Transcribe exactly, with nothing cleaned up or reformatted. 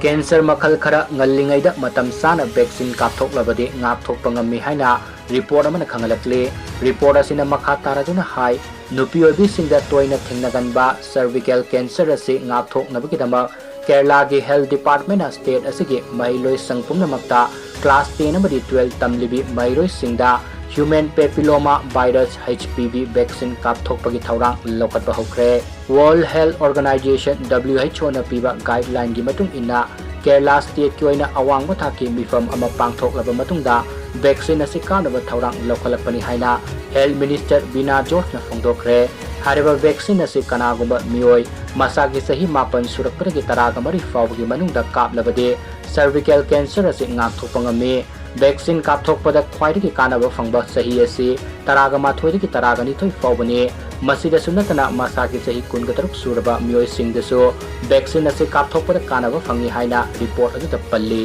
Cancer ꯃꯈꯜ ꯈꯔ ꯉꯜꯂꯤꯉꯩꯗ ꯃꯇꯝ ꯆꯥꯅ vaccine ꯀꯥꯞꯊꯣꯛꯂꯕꯗꯤ ꯉꯥꯛꯊꯣꯛꯄ ꯉꯝꯃꯤ ꯍꯥꯏꯅ report ꯑꯃꯅ ꯈꯪꯍꯜꯂꯛꯂꯤ꯫ Report ꯑꯁꯤꯅ ꯃꯈꯥ ꯇꯥꯔꯗꯨꯅ ꯍꯥꯏ, ꯅꯨꯄꯤ ꯑꯣꯏꯕꯤꯁꯤꯡꯗ ꯇꯣꯏꯅ ꯊꯦꯡꯅꯒꯟꯕ cervical cancer ꯑꯁꯤ ꯉꯥꯛꯊꯣꯛꯅꯕꯒꯤꯗꯃꯛ ꯀꯦꯔꯂꯥꯒꯤ health department ꯅ state ꯑꯁꯤꯒꯤ ꯃꯍꯩꯂꯣꯏꯁꯪ ꯄꯨꯝꯅꯃꯛꯇ class ten ꯑꯃꯗꯤ twelve ꯇꯝꯂꯤꯕꯤ ꯃꯍꯩꯔꯣꯏꯁꯤꯡꯗ human papilloma virus, H P V, vaccine ꯀꯥꯞꯊꯣꯛꯄꯒꯤ ꯊꯧꯔꯥꯡ ꯂꯧꯈꯠꯄ ꯍꯧꯈ꯭ꯔꯦ꯫ World Health Organization, W H O ꯅ ꯄꯤꯕ guideline ꯒꯤ ꯃꯇꯨꯡ ꯏꯟꯅ, ꯀꯦꯔꯂꯥ state ꯀꯤ ꯑꯣꯏꯅ ꯑꯋꯥꯡꯕ ꯊꯥꯛꯀꯤ ꯃꯤꯐꯝ ꯑꯃ ꯄꯥꯡꯊꯣꯛꯂꯕ ꯃꯇꯨꯡꯗ vaccine ꯑꯁꯤ ꯀꯥꯞꯅꯕ ꯊꯧꯔꯥꯡ ꯂꯧꯈꯠꯂꯛꯄꯅꯤ ꯍꯥꯏꯅ health minister ꯕꯤꯅꯥ ꯖꯣꯔꯖꯅ ꯐꯣꯡꯗꯣꯛꯈ꯭ꯔꯦ꯫ ꯍꯥꯏꯔꯤꯕ vaccine ꯑꯁꯤ ꯀꯅꯥꯒꯨꯝꯕ ꯃꯤꯑꯣꯏ ꯃꯁꯥꯒꯤ ꯆꯍꯤ ꯃꯥꯄꯟ ꯁꯨꯔꯛꯄꯗꯒꯤ ꯇꯔꯥꯒ ꯃꯔꯤ ꯐꯥꯎꯕꯒꯤ ꯃꯅꯨꯡꯗ ꯀꯥꯞꯂꯕꯗꯤ cervical cancer ꯑꯁꯤ ꯉꯥꯛꯊꯣꯛꯄ ꯉꯝꯃꯤ꯫ Vaccine ꯀꯥꯞꯊꯣꯛꯄꯗ ꯈ꯭ꯋꯥꯏꯗꯒꯤ ꯀꯥꯟꯅꯕ ꯐꯪꯕ ꯆꯍꯤ ꯑꯁꯤ ꯇꯔꯥꯒ ꯃꯥꯊꯣꯏꯗꯒꯤ ꯇꯔꯥꯒ ꯅꯤꯊꯣꯏ ꯐꯥꯎꯕꯅꯤ꯫ ꯃꯁꯤꯗꯁꯨ ꯅꯠꯇꯅ ꯃꯁꯥꯒꯤ ꯆꯍꯤ ꯀꯨꯟꯒ ꯇꯔꯨꯛ ꯁꯨꯔꯕ ꯃꯤꯑꯣꯏꯁꯤꯡꯗꯁꯨ vaccine ꯑꯁꯤ ꯀꯥꯞꯊꯣꯛꯄꯗ ꯀꯥꯟꯅꯕ ꯐꯪꯏ ꯍꯥꯏꯅ report ꯑꯗꯨꯗ ꯄꯜꯂꯤ꯫